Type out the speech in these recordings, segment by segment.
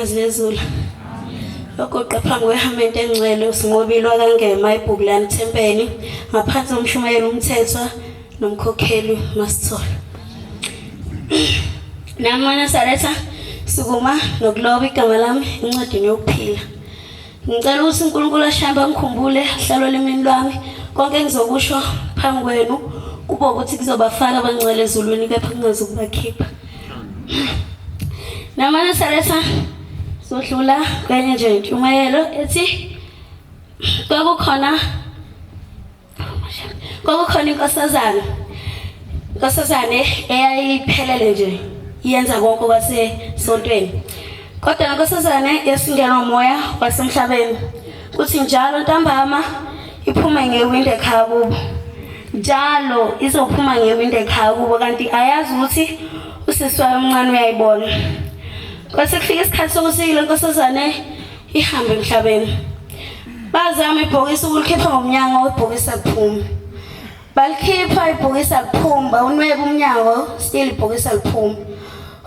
Nyazi lezulu. Ogoqa phambi kwehamente engcwele usinqobile wakangema ebhukulani thempeli ngaphansi komshumayeli umthethwa nomkhokheli masithola. Nami maNazaretha sukuma nokuloba igama lami encwadini yokuphila. Ngicela ukuthi uNkulunkulu ashambe angikhumbule ahlale olimini lwami konke engizokusho phambi kwenu kube ukuthi kuzobafaka abangcwele ezulwini kepha kungazukubakhipha. NamaNazaretha sodlula kwenye nje intshumayelo ethi kwakukhona Kwakukhona inkosazana inkosazane eyayiphelele nje iyenza konke kwasesontweni kodwa lenkosazane yasingenwa umoya wasemhlabeni kuthi njalo ntambama iphume ngewindi ekhaya kubo njalo izophuma ngewindi ekhaya kubo kanti ayazi ukuthi usisi wayo omncane uyayibona kwase kufika isikhathi sokuthi le nkosazane ihambe emhlabeni bazama ibhokisi ukulikhipha ngomnyango ibhokisi aliphumi balikhipha ibhokisi aliphumi bawunweba umnyango still ibhokisi aliphumi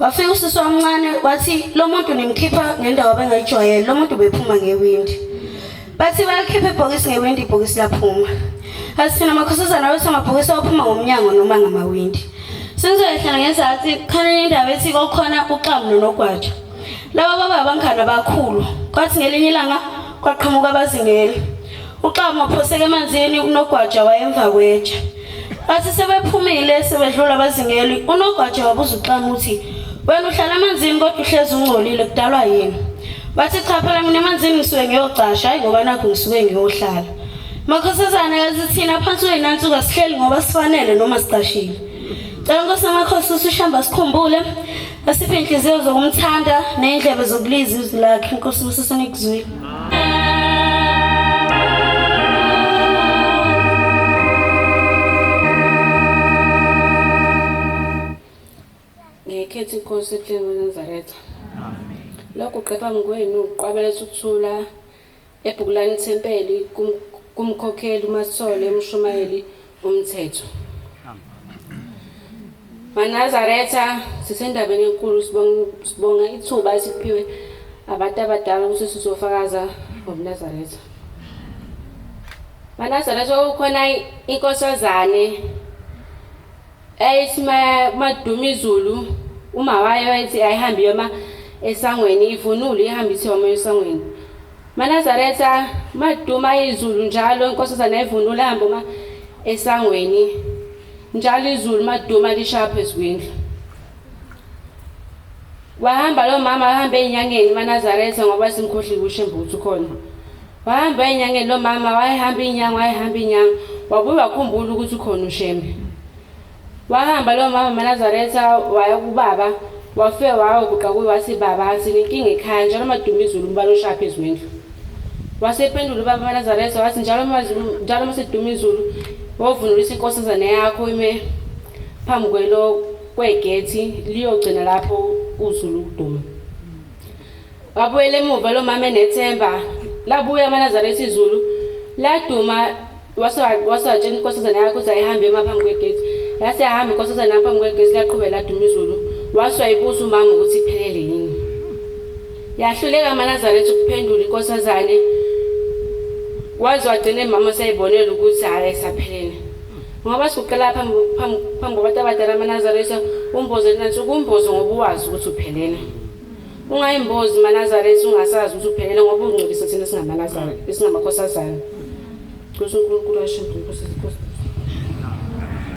wafika usisi omncane wathi lo muntu nimkhipha ngendawo abengayijwayele lo muntu bephuma ngewindi bathi balikhipha ibhokisi ngewindi ibhokisi laphuma athi thina makhosazana wethu amabhokisi awaphuma ngomnyango noma ngamawindi sengizoyehlela ngezathi khona indaba ethi kokhona uxamu nonogwaja Laba baba abangani abakhulu. Kwathi ngelinye ilanga kwaqhamuka abazingeli. UXamu waphoseka emanzini uNogwaja wayemva kwetshe. Bathi sebephumile sebedlula abazingeli, uNogwaja wabuza uXamu ukuthi wena uhlala emanzini kodwa uhlezi ungcolile kudalwa yini? Bathi cha phela mina emanzini ngisuke ngiyocasha hayi ngoba nakho ngisuke ngiyohlala. Makhosazana kazi thina phansi kweyinansuka sihleli ngoba sifanele noma sicashile. Cela Nkosi yamakhosi usushamba sikhumbule asiphe inhliziyo zokumthanda ney'ndlebe zokulizwa izwi lakhe Nkosi busise nikuzwile. Ngiyikhetha inkosi ehleli weNazaretha. Lokhu qepha kwenu uqwabeletha ukuthula Ebhukulani ithempeli kumkhokheli uMasithole umshumayeli umthetho. MaNazaretha sisendabeni enkulu sibonga ithuba esiphiwe abantu abadala ukuthi sizofakaza ngobuNazaretha. MaNazaretha kukhona inkosazane Eyithi maduma izulu uma wayo wayethi ayihambe iyoma esangweni ivunule ihambe ithi yoma esangweni. MaNazaretha maduma izulu njalo inkosazana ayivunule ahambe uma esangweni njalo izulu maduma lishaya phezu kwendlu. Wahamba lo mama wahamba ey'nyangeni maNazaretha ngoba simkhohliwe uShembe ukuthi ukhona. Wahamba ey'nyangeni lo mama wayehamba iy'nyanga wayehamba iy'nyanga wabuye wakhumbula ukuthi ukhona uShembe. Wahamba lo mama maNazaretha waya kubaba wafike wayoguqa kuye wathi baba sinenkinga ekhaya njalo maduma izulu umbani oshaya phezu kwendlu. Wasephendula ubaba maNazaretha wathi njalo njalo maseduma izulu wovunulisa inkosazane yakho ime phambi kwelo kwegethi liyogcina lapho uzulu uduma. Wabuyela emuva lo mama enethemba labuya amaNazaretha izulu laduma wasewatshela inkosazana yakhe ukuthi ayihambe ema phambi kwegethi yase yahamba inkosazana phambi kwegethi laqhubeka laduma izulu wase wayibuza umama ukuthi iphelele yini yahluleka amaNazaretha ukuphendula inkosazane waze wagcina umama seyibonela ukuthi hhayi ayisaphelele ngoba siguqela phambi phambi kwabantu abadala amaNazaretha umboze nansi ukumbozo ngoba uwazi ukuthi uphelele Ungayimbozi maNazaretha ungasazi ukuthi uphelele ngoba ungcolisa thina singamaNazaretha esingamakhosazana. Nkosi uNkulunkulu asho Nkosi Nkosi.